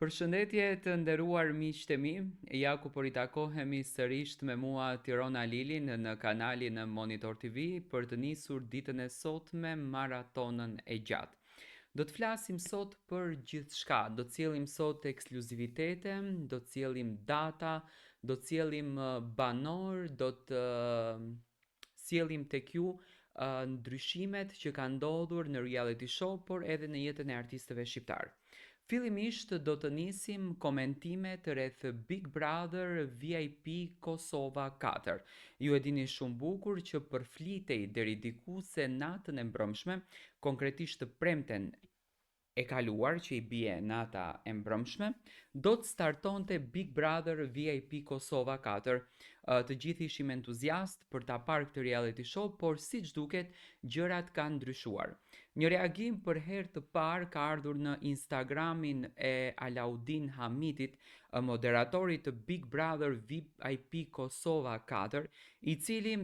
Përshëndetje të nderuar miqtë e mi, ja ku po ritakohemi sërisht me mua Tiron Alilin në kanalin Monitor TV për të nisur ditën e sotme maratonën e gjatë. Do të flasim sot për gjithçka, do të sjellim sot ekskluzivitete, do të sjellim data, do të sjellim banorë, do të sjellim tek ju ndryshimet që kanë ndodhur në reality show, por edhe në jetën e artistëve shqiptarë. Fillimisht do të nisim komentimet rreth Big Brother VIP Kosova 4. Ju e dini shumë bukur që përflitej deri diku se natën e mbrëmshme, konkretisht të premten e kaluar që i bie nata e mbrëmshme, do të startonte Big Brother VIP Kosova 4. Të gjithë ishim entuziastë për ta parë këtë reality show, por siç duket gjërat kanë ndryshuar. Një reagim për herë të parë ka ardhur në Instagramin e Alaudin Hamitit, moderatorit të Big Brother VIP Kosova 4, i cili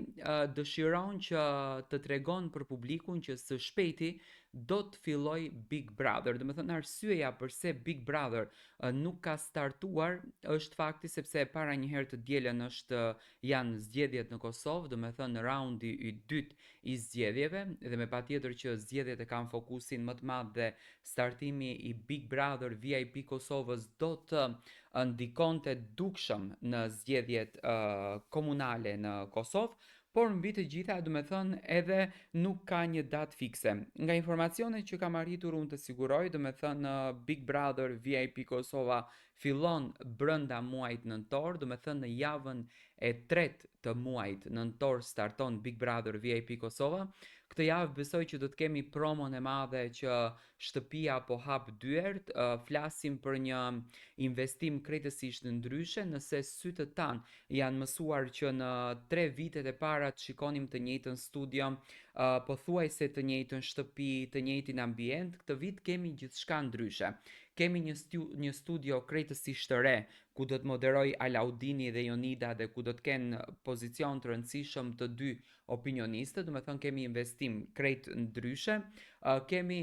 dëshiron që të tregon për publikun që së shpejti do të fillojë Big Brother. Domethënë arsyeja përse Big Brother nuk ka startuar është fakti sepse e para një herë të dielën është janë zgjedhjet në Kosovë, domethënë raundi i dytë i zgjedhjeve dhe me patjetër që zgjedhjet e kanë fokusin më të madh dhe startimi i Big Brother VIP Kosovës do të ndikonte dukshëm në zgjedhjet komunale në Kosovë, por mbi të gjitha, domethënë edhe nuk ka një datë fikse. Nga informacionet që kam arritur unë të siguroj, domethënë Big Brother VIP Kosova fillon brenda muajit nëntor, domethënë në javën e tretë të muajit nëntor starton Big Brother VIP Kosova. Këtë javë besoj që do të kemi promon e madhe që shtëpia po hap dyert, flasim për një investim krejtësisht ndryshe, nëse sytë tanë janë mësuar që në 3 vitet e para të shikonim të njëjtën studio, pothuajse të njëjtën shtëpi, të njëjtin ambient, këtë vit kemi gjithçka ndryshe. Kemi një stu, një studio krejtësisht të re, ku do të moderoj Alaudini dhe Jonida dhe ku do të kenë pozicion të rëndësishëm të dy opinionistët, domethënë kemi investim krejt ndryshe, kemi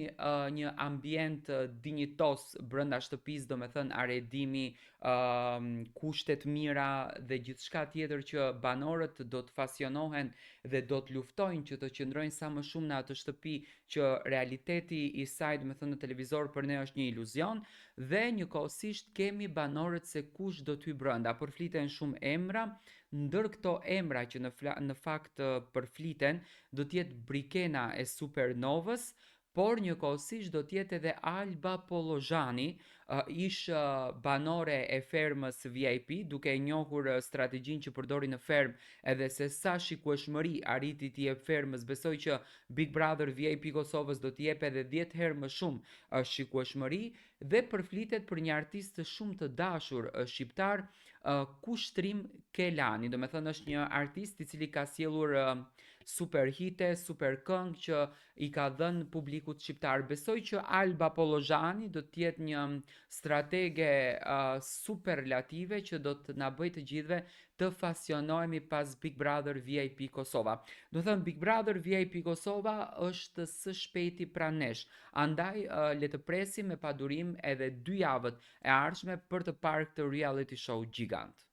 një ambient dinjitos brenda shtëpisë, domethënë arredimi, kushtet mira dhe gjithçka tjetër që banorët do të pasionohen dhe do të luftojnë që të qëndrojnë sa më shumë në atë shtëpi që realiteti i saj, domethënë në televizor për ne është një iluzion dhe njëkohësisht kemi banorët se kush do të hyjë brenda. Përfliten shumë emra, ndër këto emra që në në fakt përfliten do të jetë Brikena e Supernovës, por njëkohësisht do të jetë edhe Alba Pollozhani, ish banore e fermës VIP, duke e njohur strategjinë që përdori në fermë edhe se sa shikueshmëri arriti t'i jep fermës, besoj që Big Brother VIP Kosovës do t'i jep edhe 10 herë më shumë shikueshmëri dhe përflitet për një artist shumë të dashur shqiptar, Kushtrim Kelani, domethënë është një artist i cili ka sjellur super hite, super këngë që i ka dhënë publikut shqiptar. Besoj që Alba Pollozhani do të jetë një stratege superlative që do të na bëjë të gjithëve të pasionohemi pas Big Brother VIP Kosova. Domethënë Big Brother VIP Kosova është së shpejti pranë nesh. Andaj le të presim me padurim edhe dy javët e ardhshme për të parë këtë reality show gjigant.